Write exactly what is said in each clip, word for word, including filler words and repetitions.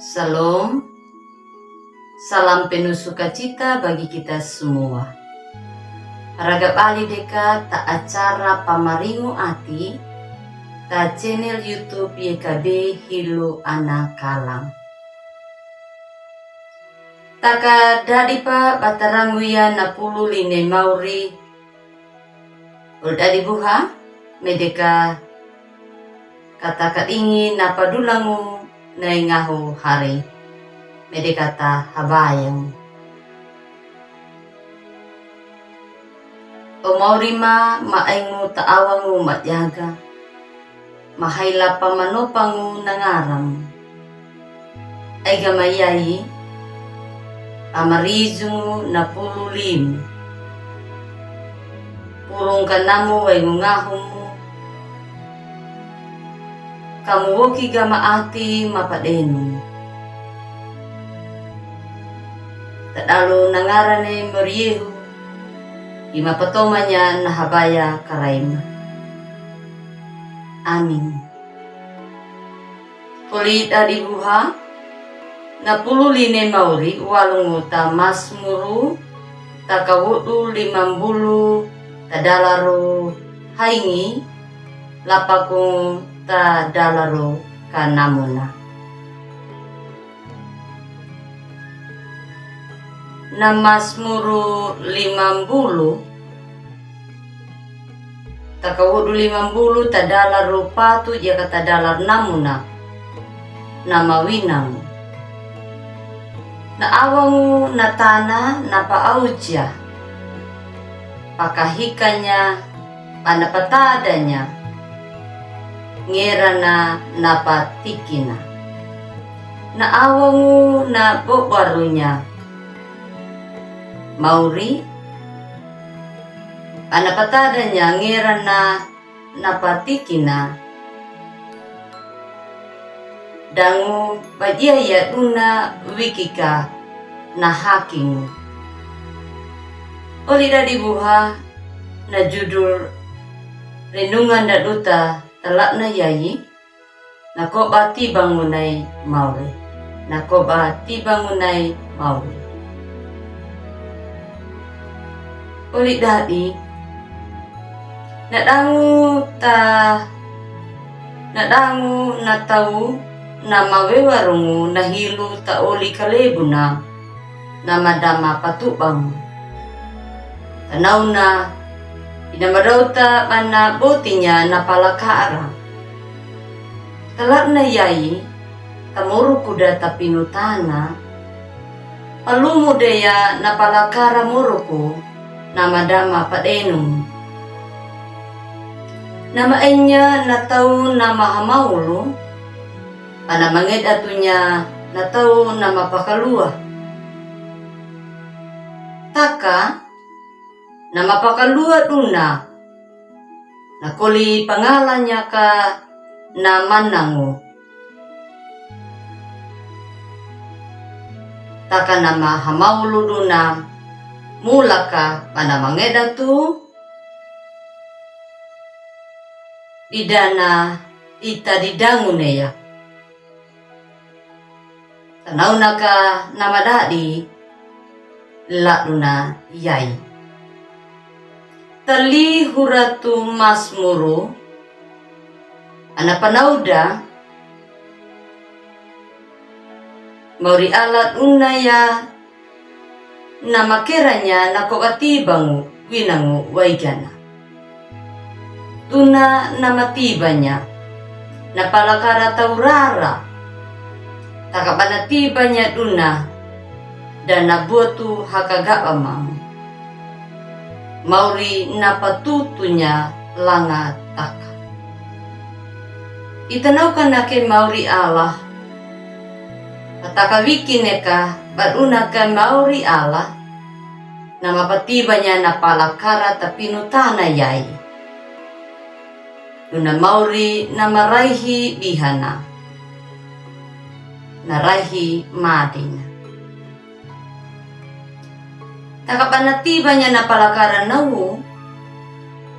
Salom. Salam penuh sukacita bagi kita semua. Raga bali deka ta acara Pamaringu Ati, ta channel YouTube Y K B Hilo Ana Kalang. Taka dadi pa batarangu ya na pulu line mauri. Ol dadi buha, mede ka kata kadingi na padulangu na ingahu hari, mede kata habayang. O mauri ma, ma aingu ta awangu majaga, ma haila pa manopangu na ngaram. Ai gama yai, pamarijungu na pulu limu. Purung kanamu waingu ngahumu. Kamu woki gama ati ma padenu. Tadalu na ngarane moriyehu, i ma patomanya na habaya karaima. Amin. Holi dadi buha, na pulu line mauri walungu ta Masmuru, ta kawodu limambulu ta dalaru haingi, lapaku ta dalaru kanamuna. Na Masmuru limambulu, ta kawodu limambulu ta dalaru patu yaka ta dalaru namuna. Na mawinangu. Na awangu na tana na paauja. Pakahikanya, pana patadanya. Ngerana na patikina. Na awangu na bobarunya. Mauri, pana patadanya ngerana na patikina. Dangu badiaya duna wikika na hakingu. Oli dadi buha na judul renungan daduta talakna yai. Na koba tibangu nai mauri. Na koba tibangu nai mauri. Oli dadi. Na dangu ta, na dangu na tau na mawewarungu na hilu ta oli kalebuna. Na madama patubangu. Tanauna, ina madauta bana botinya na palakara. Talakna yai, ta moruku da ta pinutana. Palumu deya na palakara moruku, na madama padenu. Na maenya na tau na mahamaulu, pana mangedatunya na tau na mapakalua. Taka, na mapakalua duna, na koli pangalanya ka na manangu. Taka na mahamaulu duna, mulaka pana mangedatu, idana ita didangu neya. Tanauna ka na madadi, laduna yai. Tali huratu Masmuru, ana panauda, mauri ala duna ya, na makeranya na koba tibangu winangu waigana. Duna na matibanya, na palakara taurara. Taka bana tibanya duna, dana buatu hakagaba mamu. Mauri na patutunya langa taka. Itanauka na ke mauri Allah. Pataka wiki neka baduna ke mauri Allah. Na mapatibanya na palakara ta pinutana yai. Duna mauri na maraihi bihana. Na raihi madina. Taka bana tibanya na palakara nau,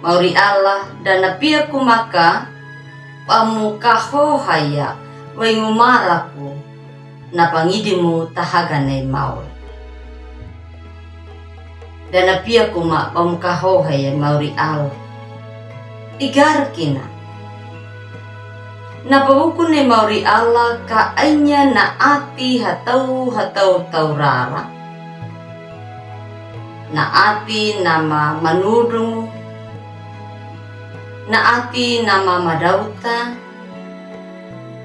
mauri Allah dana piaku maka, pamu kahohaya, waingu maraku. na pangidimu tahaga nai mauri. Da na piaku ma bamu ka hohe mauri Allah. Igar kina. Na pabuku nai mauri Allah ka ainya na ati hatau hatau tau rara. Na ati na ma manudung. Na ati na ma madauta.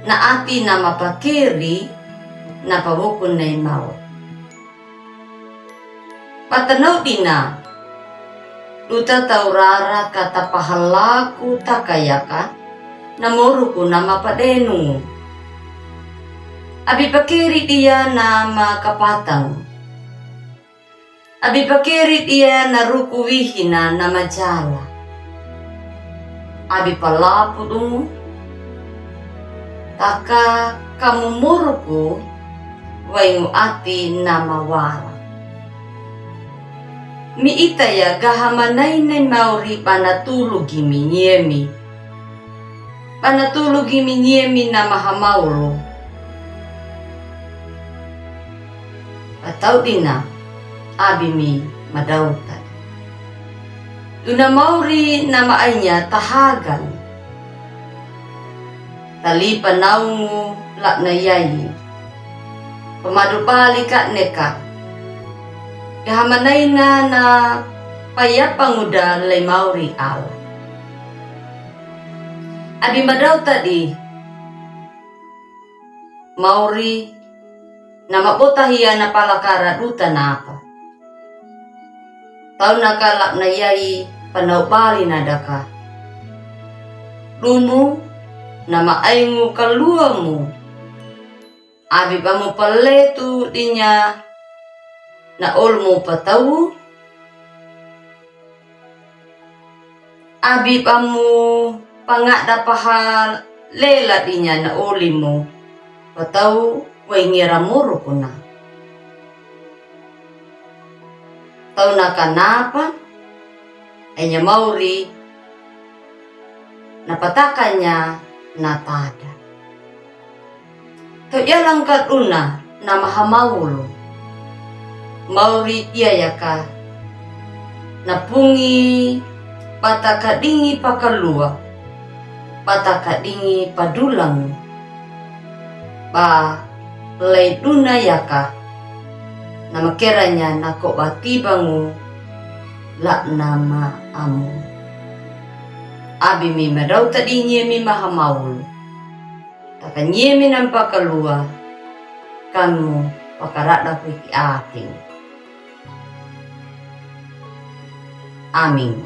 Na ati na ma pakeri. Na pabuku nai mauri. Patanau dina. Duta tau rara ka tapahalaku takayaka. Na moruku na ma padenung. Abi pakeri dia na ma kapatang. Abi pakeri dia na ruku wihina na majala. Abi palapu dungu. Taka kamu moruku waingu ati na mawara. Mi ita ya gaha manaine mauri bana tulu gimi niemi. Bana tulu gimi niemi na maha maulu. Patau dina abi mi madauta. Duna mauri na ma ainya tahagan. Tali panaungu la'na yai. Pamadu bali ka neka. Gaha manaina na payapanguda lai mauri Allah. Abi madauta di. Mauri na mabota hiya na palakara duta na apa. Tau na ka la'na yai panau bali na daka. Dumu na ma aingu kaluamu. Abi bamu paletu dinya na olmu patau. Abi bamu pangada paha lela dinya na olimu. Patau waingera moruku na. Tau na ka napa. Enya mauri. Na patakanya na tada. To yalangka duna na maha maulu. Mauri iya yaka. Na pungi bata kadingi pakalua. Bata kadingi padulang. Ba lai duna yaka. Na makeranya na ko bati bangu. La'na ma amu. Abi mi madauta di niemi maha maulu. Taka niemi na mpakalua, kanu pakarada kuiki ating. Amin.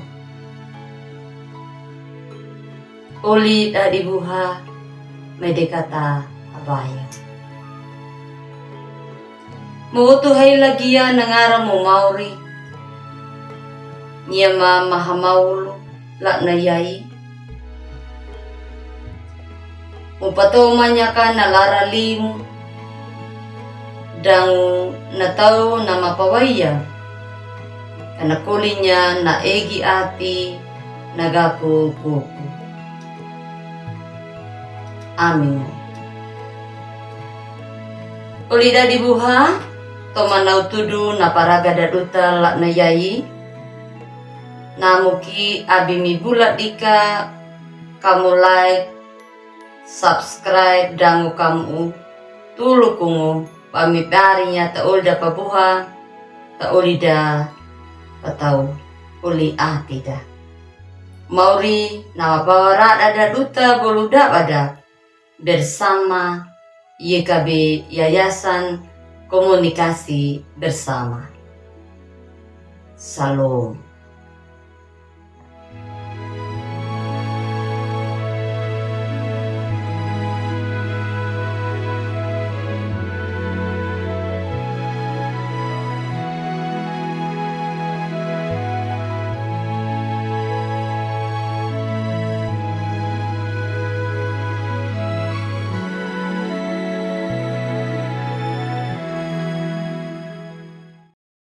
Oli dadi buha, mede kata abaya. Mowotu hai lagiya na ngara mo mauri. Niya ma maha maulu, la'na yai. Mo patoma nyaka na lara limu. Dangu na tau na mapawaiya. Kana kolinya na egi ati na gaku kuku. Amin. Oli dadi buha, toma na utudu na paraga daduta la'na yai. Namu ki abi mi bula dika, kamu like, subscribe dangu kamu tulukungu, ba mi barinya ta oli da pabuha, ta oli da patau, oli ati da. Mauri na mapawarada daduta bolu dabada. Bersama Y K B Yayasan Komunikasi Bersama. Salom.